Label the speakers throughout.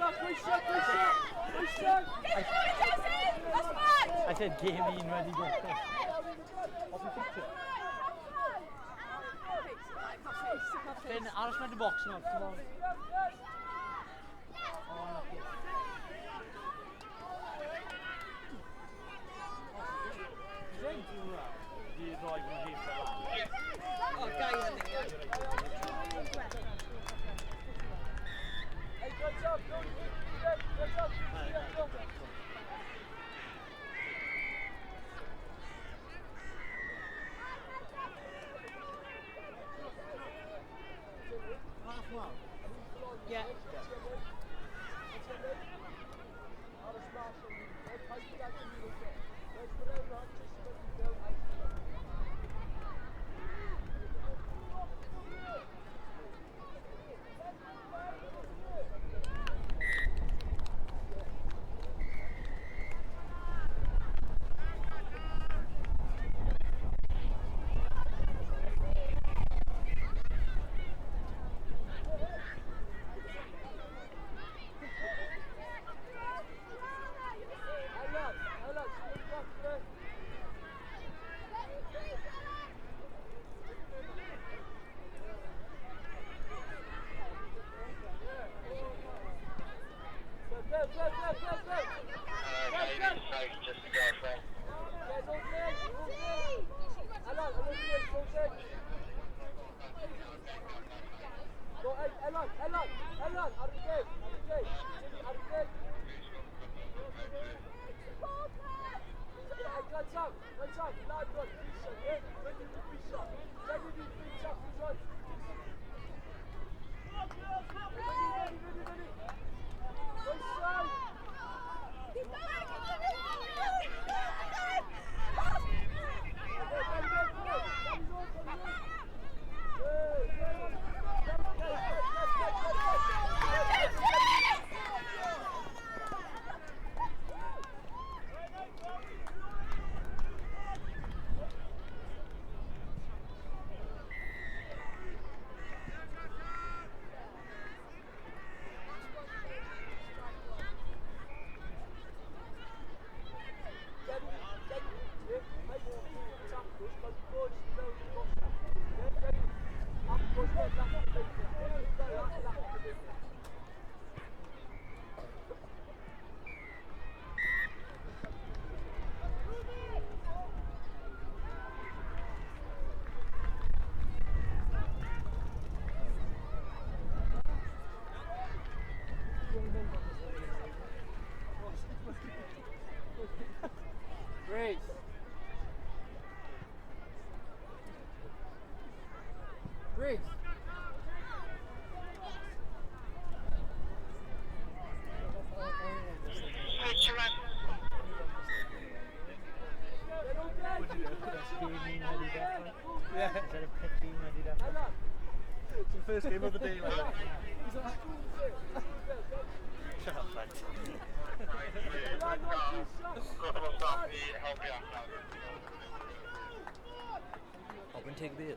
Speaker 1: I said game un wedi gorffen. Finn, aros mewn y box nawr, come on. Di roi fy hun fel.
Speaker 2: O, gai hynny.
Speaker 3: Hey, good job, go, good job, go.
Speaker 2: Yeah.
Speaker 3: Grace. Grace.
Speaker 1: Yeah. Instead of 15 wedi dechrau.
Speaker 4: It's the first game of the day, like. Shut up, mate.
Speaker 1: Open take beer.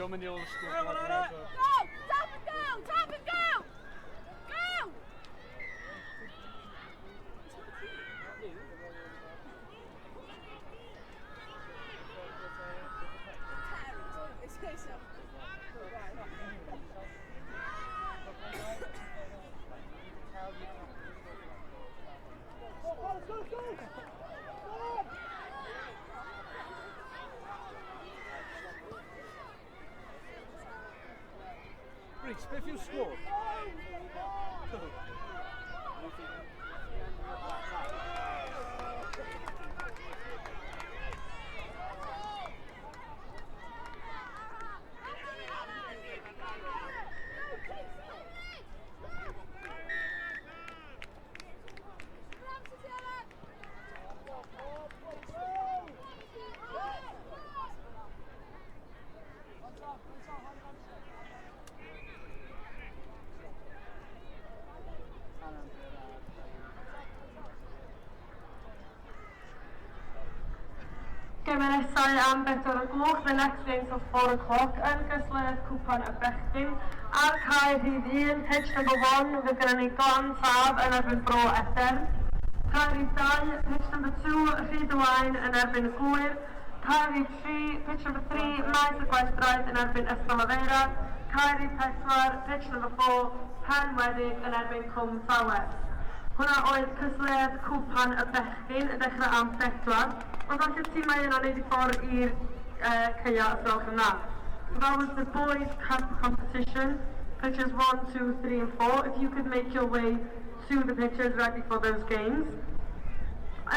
Speaker 1: Diolch mynd i old school.
Speaker 2: Go! Tap and go! Tap and go! Go!
Speaker 3: Go, go, go!
Speaker 1: Rhys, beth yw'r sgôr?
Speaker 5: Gemau nesau am 4 o'r gloch, the next games of 4 o'clock, yn gystadleuaeth Cwpan y Bechgyn. Ar cae rhif 1, pitch number 1, fydd gennym ni Glan Taf yn erbyn Bro Edern. Cae rhif 2, pitch number 2, Rhyd-y-waun yn erbyn y Gŵyr. Cae rhif 3, pitch number 3, Maes y Gwendraeth yn erbyn Ystalyfera. Cae rhif 4, pitch number 4, Penweddig yn erbyn Cwm Tawe. Hwna oedd cystadleuaeth Cwpan y Bechgyn yn dechrau am 4. Ond allu'r tîmau yna wneud i ffordd i'r caeau os gwelwch yn dda. So that was the boys' cup competition, pitches 1, 2, 3 and 4. If you could make your way to the pitches ready for those games.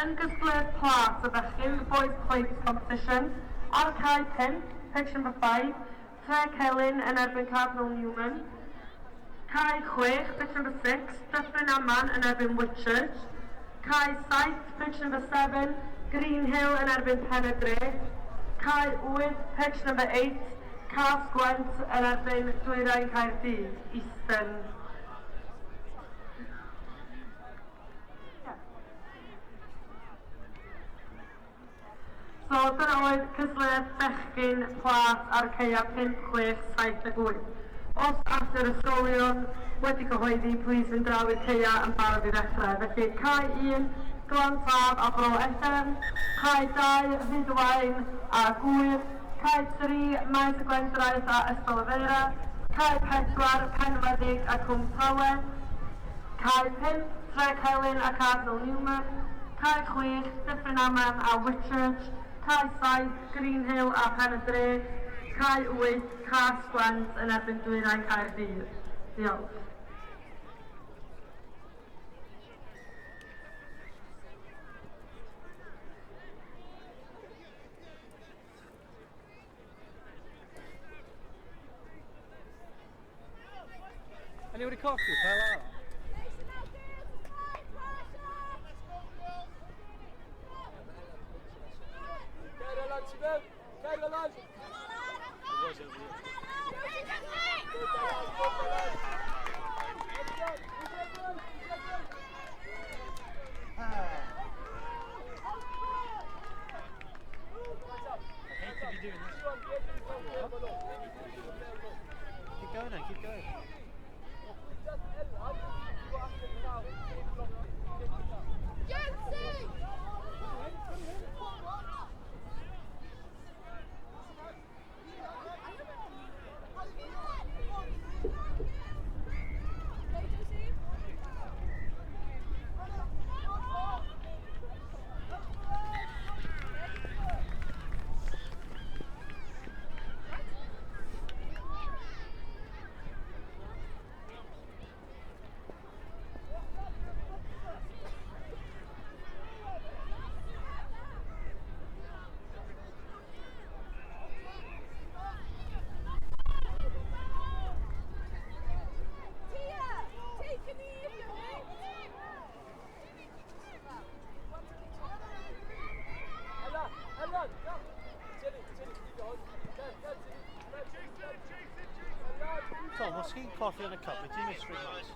Speaker 5: Yn gystadleuaeth plât y bechgyn, the boys' plate competition, ar cae 5, pitch number 5, Trecelyn yn erbyn Cardinal Newman. Cae 6, pitch number 6, Dyffryn Aman yn erbyn Whitchurch. Cae 7, pitch number 7, Greenhill yn erbyn Pen-y-dre. Cae 8, pitch number 8, Cas-gwent yn erbyn Dwyrain Caerdydd, Eastern. Yeah. So dyna oedd cystadleuaeth bechgyn plât ar caeau 5, 6, 7 ac 8. Os all yr ysgolion wedi cyhoeddi, please fynd draw i'r caeau yn barod i ddechrau. Felly cae 1, Glan Taf a Bro Edern, cae 2, Rhyd-y-waun a Gŵyr, cae 3, Maes y Gwendraeth a Ystalyfera, cae 4, Penweddig a Cwm Tawe, cae 5, Trecelyn a Cardinal Newman, cae 6, Dyffryn Aman a Whitchurch, cae 7, Greenhill a Pen-y-dre, cae 8, Cas-gwent yn erbyn Dwyrain Caerdydd. Diolch.
Speaker 1: Anybody coffee? Pal out.
Speaker 3: Ceir lan, ti fewn! Ceir lan!
Speaker 1: It was over here. I hate to be doing this. Keep going then, keep going.
Speaker 2: Josie! Go, Josie! Tia! Take a knee if you're hurt.
Speaker 3: Ella, Ella, come! Tilly, Tilly, keep your hold. Go, go, Tilly.
Speaker 4: Tom, os chi'n coffee yn y cup, wyt ti'n mynd straight mas?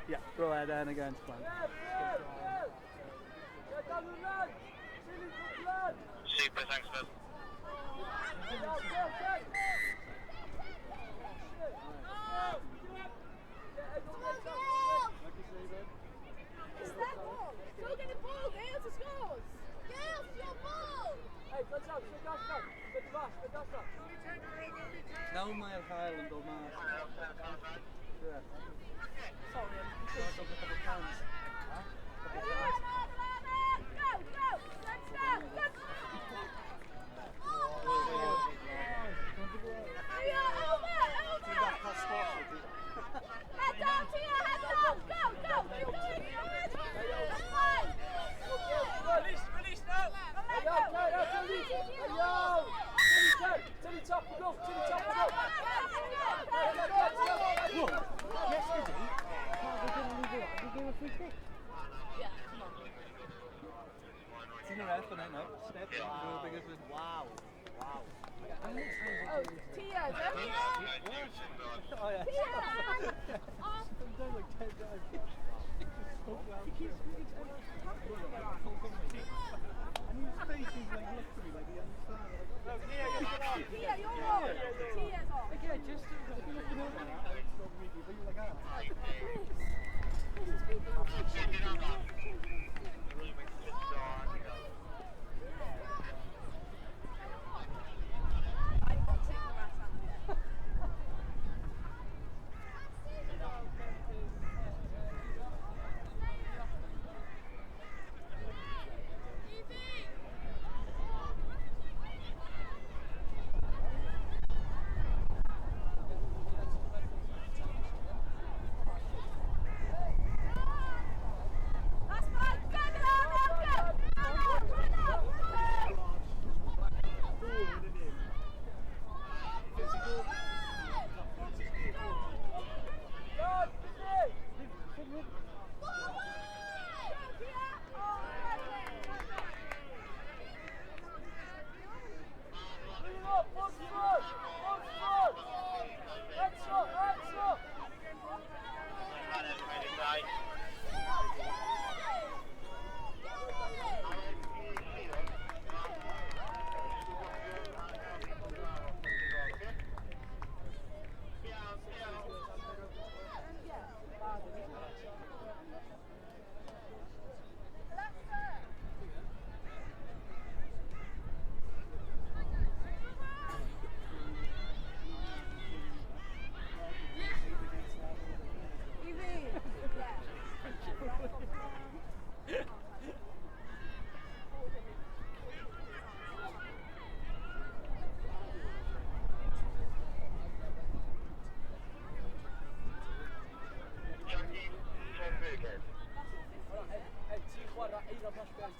Speaker 1: Yeah, Bro Edern against Glant.
Speaker 3: Get down the line! Tilly, good lad!
Speaker 6: Super, thanks, bud.
Speaker 2: It's their ball. Go get the ball, girls. It's yours. Girls, your ball.
Speaker 3: Hey, watch out, switch allan. Mynd mas, mynd allan.
Speaker 1: Nawr mae'r haul yn dod mas. Yeah.
Speaker 2: Sorry, I'm
Speaker 1: I've got a couple of cans.
Speaker 2: Go, go. Let's go. Let's go. Tia, over, over. Head down, Tia, head down. Go, go. Keep going, keep going. That's fine.
Speaker 3: Release, release now! Hey, yo, hey, yo, Tilly! Hey, yo! Tilly, turn! Tilly, top and go! Tilly, top and go!
Speaker 4: Yesterday, Cardiff didn't leave it. We gave a free kick.
Speaker 2: Yeah, come on.
Speaker 1: It's in the ref and then up. Step up.
Speaker 4: Wow. Wow.
Speaker 2: Oh, Tia, don't you?
Speaker 1: Oh yeah.
Speaker 2: Tia!
Speaker 1: I've done like 10 times. He keeps and his face is like looked at me like he understands. Like,
Speaker 2: Tia, you're on. Tia's on.
Speaker 1: Like, yeah, just looking over now. It's not really, but you're like, ah.
Speaker 2: Chris, it's been I'm not taking the rest out of it. That's fine. Go, go, go, go. Run out, run out, run out.
Speaker 3: Run, busy!
Speaker 2: Go, Tia. Oh,
Speaker 3: Bring it up, push forward! Push forward! Hands up, hands up!
Speaker 2: Evie. Yeah.
Speaker 3: Hey, hey, ti'n chwarae Eira Mashbury.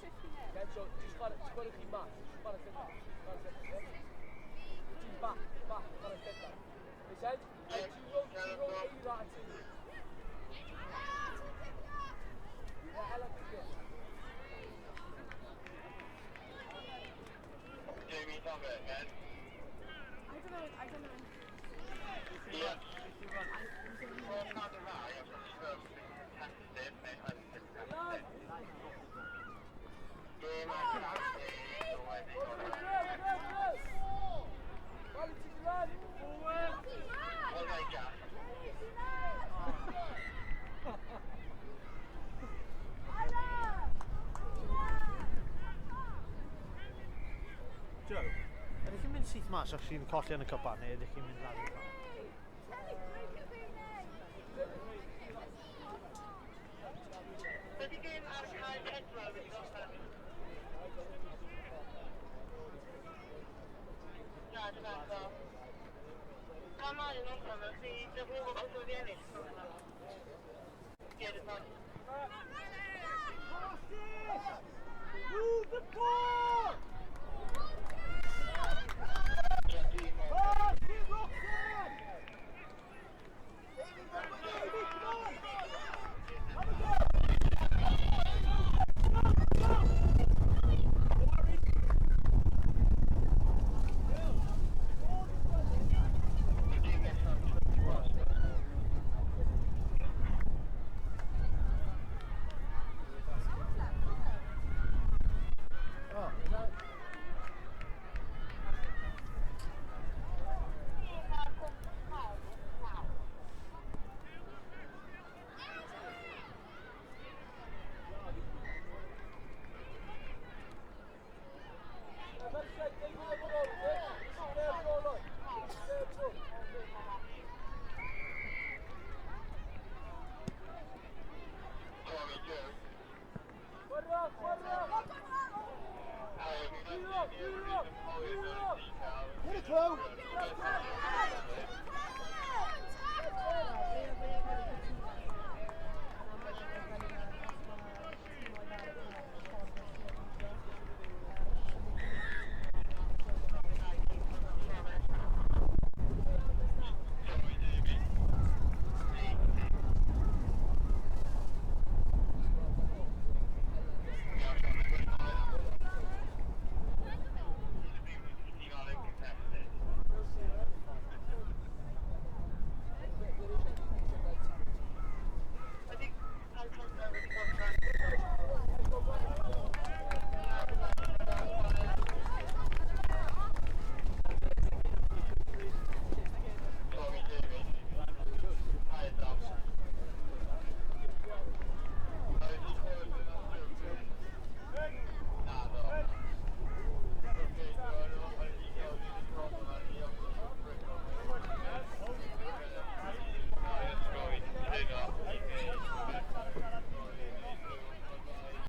Speaker 3: Okay, so ti'n chwarae, ti'n chwarae chi mas, ti'n chwarae cynta. Chwarae cynta, yeah? Ti'n back, back, chwarae cynta. Make sense? Hey, ti'n rôl Eira a Tilly. Yeah, Ella, pick it.
Speaker 2: I don't know. I don't know.
Speaker 3: Go, go, go! Quality run! Forward!
Speaker 1: Joe.
Speaker 4: Ydych chi'n mynd syth mas os chi'n colli yn y cwpan neu ydych chi'n mynd lawr i'r cwpan?
Speaker 5: Ydy gêm ar cael pedwar wedi gorffen? Na, dim eto. Pan mae yn orffen, chi ddim yn gwybod pwy wedi ennill. Ie, dim ond.
Speaker 1: Move the ball!